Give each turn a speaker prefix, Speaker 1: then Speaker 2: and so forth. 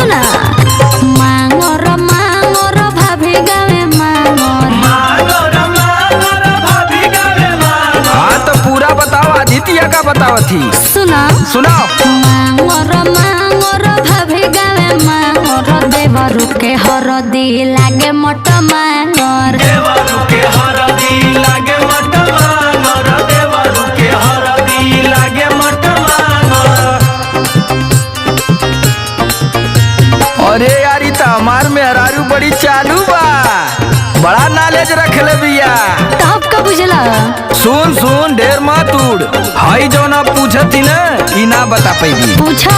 Speaker 1: सुना मांगोर मांगोर भाभी गावे मांगोर।
Speaker 2: हाँ तो पूरा बताओ, आदित्य का बतावत थी।
Speaker 1: सुना।
Speaker 2: सुनाओ।
Speaker 1: मांगोर मांगोर भाभी गावे मांगोर, देवरु के हरदी लागे मोट मांगोर।
Speaker 3: देवरु के हरदी लागे मट मांगर, देवरु के हरदी लागे मट मांगर।
Speaker 2: अरे यार, ई त हमार मेहरारू बड़ी चालू बा, बड़ा नॉलेज रखले बिया।
Speaker 1: तब का बुझला?
Speaker 2: सुन सुन, ढेर मत उड़। हई जौन अब पूछती न, ई ना बता पैबी।
Speaker 1: पूछा।